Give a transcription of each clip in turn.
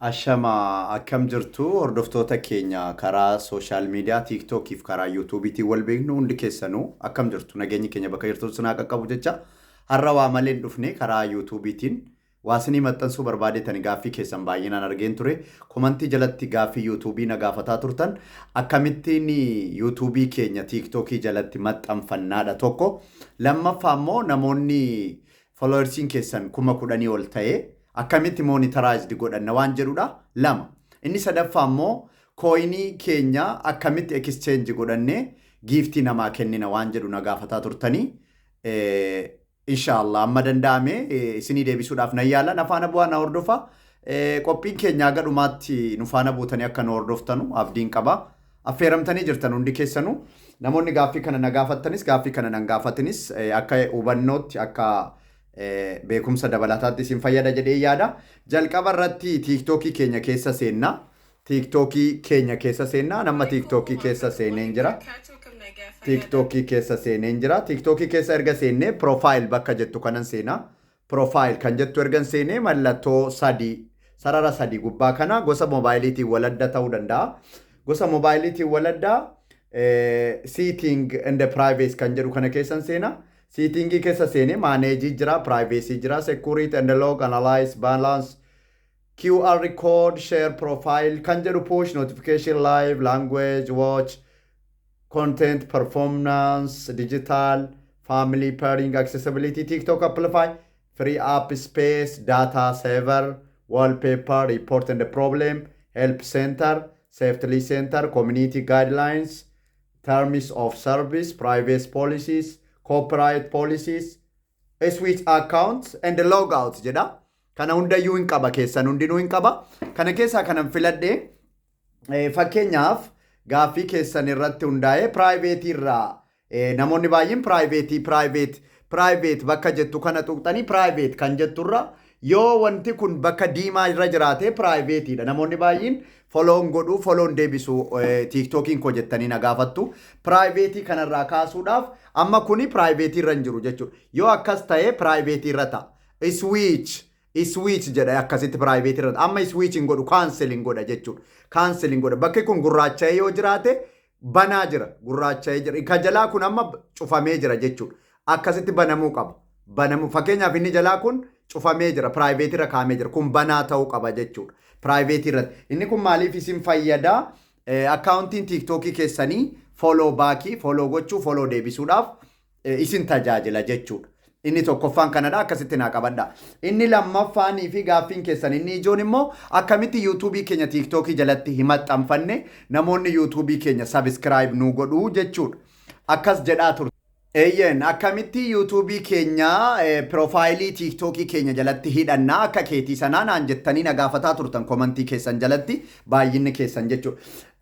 Ashama, akkam jirtu hordoftoota keenya karaa social media TikTokiif karaa YouTubeiitiin wal beeknu? Hundi keessanuu akkam jirtu? Nageenyi keenya bakka jirtu sinaa qaqqabu jecha, har'a waa malee hin dhufne. Karaa YouTubeiitiin waa isinii maxxansuu barbaadetani gaaffii keessan baay'inaan argeen ture. Commentii jalatti gaaffii YouTubeii na gaafataa turtan. Akkamittiin YouTubeii keenya TikTokii jalatti maxxanfannaadha tokko. Lammaffaa immoo namoonni followersiin keessan 10,000 ol ta'ee akkamitti monetized godhanna waan jedhudha lama. Inni sadaffaa immoo coinii keenya akkamitti exchange godhannee giftii namaa kennina waan jedhu na gaafataa turtanii. Inshaallah amma danda'ame isinii deebisuudhaaf nan yaala. Na faana bu'aa, na hordofa. Qophiin keenya haga dhumaatti nu faana buutanii akka nu hordoftanu abdiin qaba. Affeeramtanii jirtan hundi keessanuu. Namoonni gaaffii kana na gaafattanis, gaaffii kana nan gaafatinis, akka hubannootti, akka beekumsa dabalataatti isin fayyada jedhee yaada. Jalqaba irratti TikTokii keenya keessa seenna. TikTokii keenya keessa seenna. Nama TikTokii keessa seeneen jira. TikTokii keessa seeneen jira. TikTokii keessa erga seennee profile bakka jettu kanan seenaa. Profile kan jettu erga seenee mallattoo sadii, sarara sadii gubbaa kana, gosa moobaayiliitiin waladda ta'uu danda'a. Gosa moobaayiliitiin waladdaa, setting and privacy kan jedhu kana keessan seenaa. Settingii keessa seenee manage jira, privacy jira, security and log, analyze, balance, QR code, share profile kan jedhu, push notification, live, language, watch, content, performance, digital, family pairing, accessibility, TikTok amplify, free up space, data saver, wallpaper, report and the problem, help center, safety center, community guidelines, terms of service, privacy policies, copyright policies, switch accounts and logout jedha. Kana hundayyuu hin qaba, keessan hundinuu hin qaba. Kana keessaa kanan filadhe, fakkeenyaaf gaaffii keessan irratti hundaa'ee privateii irraa, namoonni baay'een privateii, private, private bakka jettu kana tuqxanii, private kan jetturra yoo wanti kun bakka diimaa irra jiraate privateiidha. Namoonni baay'een follown godhuu, follown deebisu TikTokiin koo jettanii na gaafattu. Privateii kanarraa kaasuudhaaf amma kuni privateii irra hin jiru jechuudha. Yoo akkas ta'e privateii irra ta'a. Switch, switch jedha, akkasitti privateii irra. Amma switch hin godhu, cancel hin godha jechuudha. Cancel hin godha. Bakki kun gurraacha'ee yoo jiraate banaa jira. Gurraacha'ee jira. Ka jalaa kun amma cufamee jira jechuudha. Akkasitti banamuu qaba. Banamuu, fakkeenyaaf inni jalaa kun cufamee jira. Privateii irra kaa'amee jira. Kun banaa ta'uu qaba jechuudha. Privateii irratti. Inni kun maaliif isin fayyada? Accountiin TikTokii keessanii follow backii, follow gochuu, follow deebisuudhaaf isin tajaajila jechuudha. Inni tokkoffaan kanadha, akkasitti naa qabadha. Inni lammaffaanii fi gaaffiin keessan inni ijoon immoo akkamitti YouTubeii keenya TikTokii jalatti hin maxxanfanne namoonni YouTubeii keenya subscribe nuu godhuu jechuudha. Akkas jedhaa turte. Eeyyeen, akkamitti YouTubeii keenya profileii TikTokii keenya jalatti hidhannaa akka keetii sanaa naan jettanii na gaafataa turtan commentii keessan jalatti baay'inni keessan jechuudha.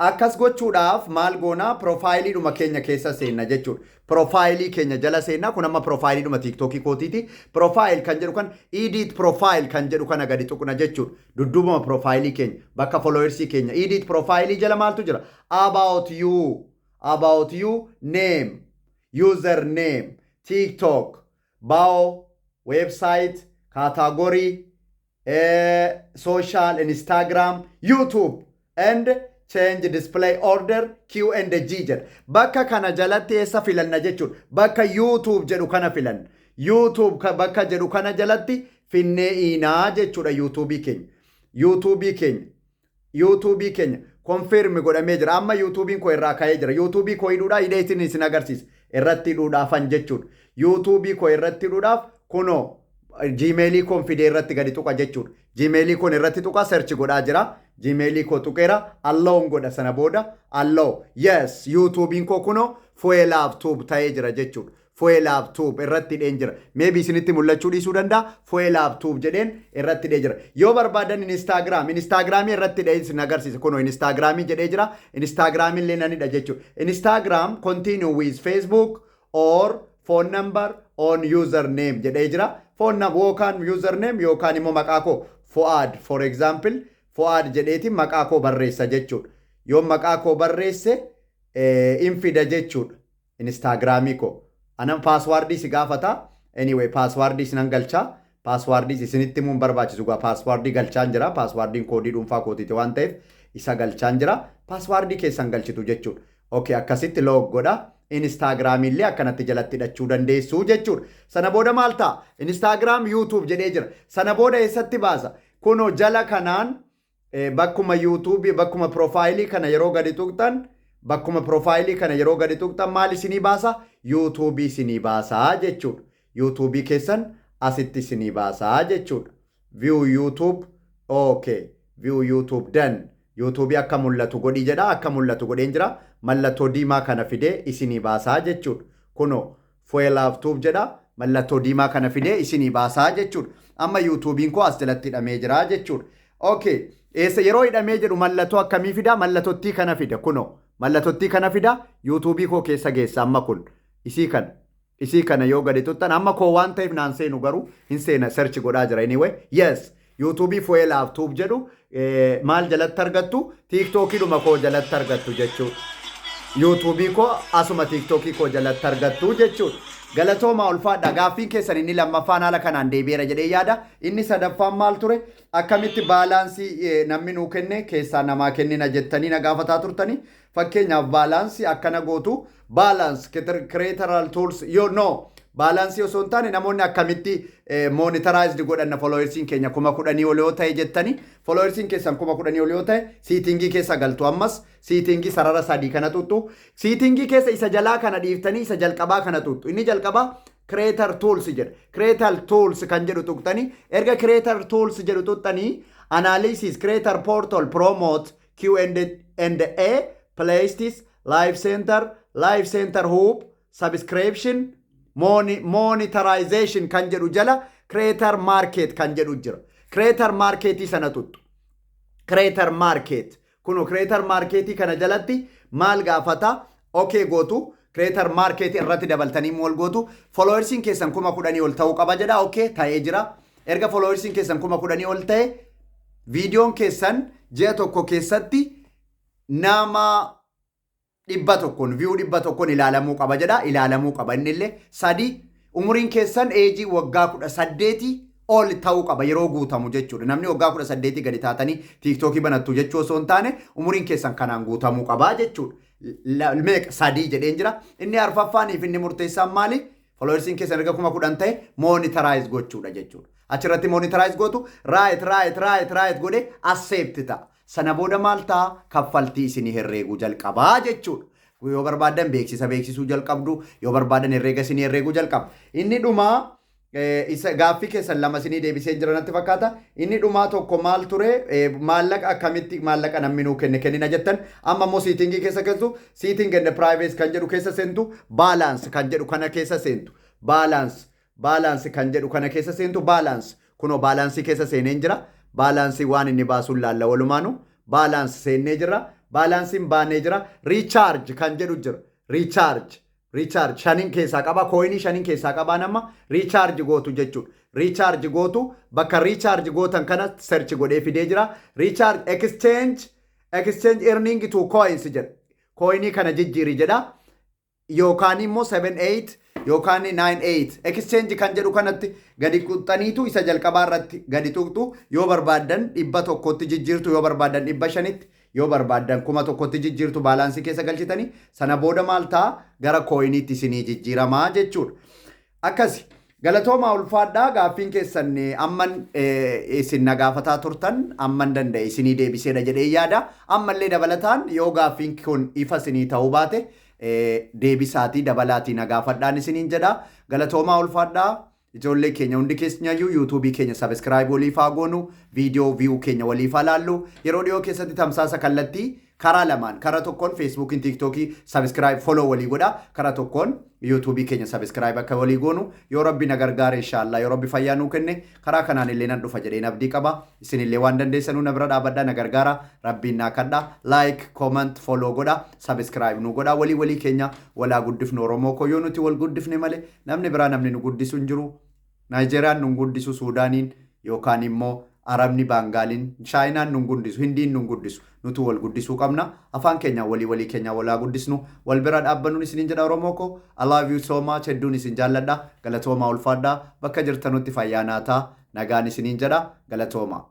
Akkas gochuudhaaf maal goonaa? Profileiidhuma keenya keessa seenna jechuudha. Profileii keenya jala seenna. Kun amma profileiidhuma TikTokii kootiiti. Profile kan jedhu kan, edit profile kan jedhu kana gadi tuqna jechuudha. Dudduubuma profileii keenya bakka followersii keenya edit profileii jala maaltu jira? About you, about you, name, username, TikTok, bio, website, category, social, Instagram, YouTube and change display order, Q and G jedha. Bakka kana jalatti eessa filanna jechuudha? Bakka YouTube jedhu kana filanna. YouTube bakka jedhu kana jalatti finnee iinaa jechuudha YouTubeii keenya. YouTubeii keenya. YouTubeii keenya confirm godhamee jira. Amma YouTubeiin koo irraa ka'ee jira. YouTubeii koo hidhuudhaa hidheetiin isin agarsiisa. Irratti hidhuudhaafan jechuudha. YouTubeii koo irratti hidhuudhaaf kunoo Gmailii koon fidee irratti gadi tuqa jechuudha. Gmailii koon irratti tuqa, search godhaa jira. Gmailii koo tuqeera. Allown godha sana booda. Allow. Yes, YouTubeiin koo kunoo Fuelaaf Tube ta'ee jira jechuudha. Fuelaaf Tube irratti hidheen jira. Maybe isinitti mul'achuu dhiisuu danda'a. Fuelaaf Tube jedheen irratti hidhee jira. Yoo barbaadan Instagram, Instagramii irratti hidhee isin agarsiisa. Kunoo Instagramii jedhee jira. Instagramii illee nan hidha jechuudha. Instagram, continue with Facebook or phone number on username jedhee jira. Phone number yookaan username yookaan immoo maqaa koo Fuad, for example, Fuad jedheetiin maqaa koo barreessa jechuudha. Yoo maqaa koo barreesse in fida jechuudha. Instagramii koo. Anan passwordii si gaafata. Anyway, passwordii sinan galcha. Passwordii isinitti himuun barbaachisu gaa, passwordii galchaan jira. Passwordiin koodii dhuunfaa kootiiti waan ta'eef isa galchaan jira. Passwordii keessan galchitu jechuudha. Okay, akkasitti lock godha. Instagramii illee akkanatti jalatti hidhachuu dandeessu jechuudha. Sana booda maal ta'a? Instagram, YouTube jedhee jira. Sana booda eessatti baasa? Kunoo jala kanaan bakkuma YouTubeii, bakkuma profileii kana yeroo gadi tuqxan, bakkuma profileii kana yeroo gadi tuqxan maal isinii baasa? YouTubeii isinii baasaa jechuudha. YouTubeii keessan asitti isinii baasaa jechuudha. View YouTube, okay. View YouTube done. YouTubeii akka mul'atu godhi jedha, akka mul'atu godheen jira. Mallattoo diimaa kana fidee isinii baasaa jechuudha. Kunoo Fuelaaf Tube jedha. Mallattoo diimaa kana fidee isinii baasaa jechuudha. Amma YouTubeiin koo as jalatti hidhamee jira jechuudha. Okay. Eessa yeroo hidhamee jedhu mallattoo akkamii fida? Mallattottii kana fida, kunoo. Mallattottii kana fida, YouTubeii koo keessa geessa amma kun. Isii kana. Isii kana yoo gadi tuqxan amma koo waan ta'eef naan seenu, garuu hin seena, search godhaa jira anyway. Yes. YouTubeii Fuelaaf Tube jedhu maal jalatti argattu? TikTokiidhuma koo jalatti argattu jechuudha. YouTubeii koo asuma TikTokii koo jalatti argattu jechuudha. Galatoomaa, ulfaadha. Gaaffiin keessan inni lammaffaan haala kanaan deebi'eera jedhee yaada. Inni sadaffaan maal ture? Akkamitti balanceii namni nuu kenne keessaa namaa kennina jettanii na gaafataa turtanii. Fakkeenyaaf balanceii akkana gootu, balance creator tools yoo, no, balanceii osoo hin taane namoonni akkamitti monetized godhanna followersiin keenya 10,000 ol yoo ta'e jettanii. Followersiin keessan 10,000 ol yoo ta'e settingii keessa galtu. Ammas settingii sarara sadii kana tuttu. Settingii keessa isa jalaa kana dhiiftanii isa jalqabaa kana tuttu. Inni jalqabaa creator tools jedha. Creator tools kan jedhu tuqxanii, erga creator tools jedhu tuqxanii, analysis, creator portal, promote, Q and A, playlists, live center, live center hub, subscription, monetization kan jedhu jala creator market kan jedhu jira. Creator marketii sana tuttu. Creator market. Kunoo creator marketii kana jalatti maal gaafata? Okay gootu. Creator market irratti dabaltanii maal gootu? Followersiin keessan 10,000 ol ta'uu qaba jedha. Okay, ta'ee jira. Erga followersiin keessan 10,000 ol ta'e, viidiyoon keessan ji'a tokko keessatti nama 100n, view 100n ilaalamuu qaba jedha. Ilaalamuu qaba innillee. Sadi, umuriin keessan ageii waggaa 18 ol ta'uu qaba yeroo guutamu jechuudha. Namni waggaa 18 gadi taatanii TikTokii banattu jechuu osoo hin taane, umuriin keessan kanaan guutamuu qaba jechuudha. Meeqa, sadii jedheen jira. Inni arfaffaaniif inni murteessaan maali? Followersiin keessan erga 10,000 ta'e monetize gochuudha jechuudha. Achirratti monetize gootu, right, right, right, right godhe, accept ta'a. Sana booda maal ta'a? Kaffaltii isinii herreeguu jalqabaa jechuudha. Yoo barbaadan beeksisa beeksisuu jalqabdu, yoo barbaadan herreega isinii herreeguu jalqaba. Inni dhumaa isa gaaffii keessan lama isinii deebisee jira natti fakkaata. Inni dhumaa tokko maal ture? Maallaqa akkamitti maallaqa namni nuu kenne kennina jettan. Amma immoo settingii keessa galtu, setting and privacy kan jedhu keessa seentu, balance kan jedhu kana keessa seentu. Balance, balance kan jedhu kana keessa seentu, balance. Kunoo balanceii keessa seeneen jira. Balanceii waan inni baasuun laalla walumaanu. Balance seennee jira. Balanceiin baanee jira. Recharge kan jedhu jira. Recharge. Recharge shaniin keessaa qaba. Coinii shaniin keessaa qabaa, nama recharge gootu jechuudha. Recharge gootu, bakka recharge gootan kana search godhee fidee jira. Recharge, exchange earning to coins jedha. Coinii kana jijjiiri jedha. Yookaan immoo 78 yookaan 98 exchange kan jedhu kanatti gadi tuqxaniitu isa jalqabaa irratti gadi tuqxu. Yoo barbaaddan 100tti jijjiirtu, yoo barbaaddan 500tti, yoo barbaaddan 1000tti jijjiirtu. Balanceii keessa galchitanii sana booda maal ta'a? Gara coiniitti isinii jijjiiramaa jechuudha. Akkasi, galatoomaa, ulfaadhaa. Gaaffiin keessan amman isin na gaafataa turtan amman danda'e isinii deebiseedha jedhee yaada. Ammallee dabalataan yoo gaaffiin kun ifa isinii ta'uu baate deebisaatii dabalaatii na gaafadhaan isiniin jedha. Galatoomaa, ulfaadhaa. Ijoollee keenya hundi keenyayyuu YouTubeii keenya subscribe waliif haa goonu, viidiyoo view keenya waliif haa laallu. Yeroo dhiyoo keessatti tamsaasa kallattii karaa lamaan, karaa tokkoon Facebookiin, TikTokii subscribe, follow walii godha, karaa tokkoon YouTubeii keenya subscribe akka walii goonu. Yoo Rabbi na gargaare, inshaallah, yoo Rabbi fayyaa nuu kenne, karaa kanaan illee nan dhufa jedheen abdii qaba. Isinillee waan dandeessanuu na bira dhaabadhaa, na gargaara, Rabbiin naa kadha. Like, comment, follow godha, subscribe nu godha. Walii walii keenya walaa guddifnu. Oromoo koo, yoo nuti wal guddifne malee namni biraa namni nu guddisu hin jiru. Naayijeeriyaan nu guddisu, Suudaaniin yookaan immoo Arabni, Baangaaliin, Chaayinaan nun guddisu, Hindiin nun guddisu. Nutu wal guddisuu qabna. Afaan keenya walii walii keenya walaa guddisnu. Wal bira dhaabbannuun isiniin jedha. Oromoo koo, I love you so much. Hedduun isin jaalladha. Galatoomaa, ulfaadhaa. Bakka jirtanutti fayyaa naataa. Nagaan isiniin jedha. Galatoomaa.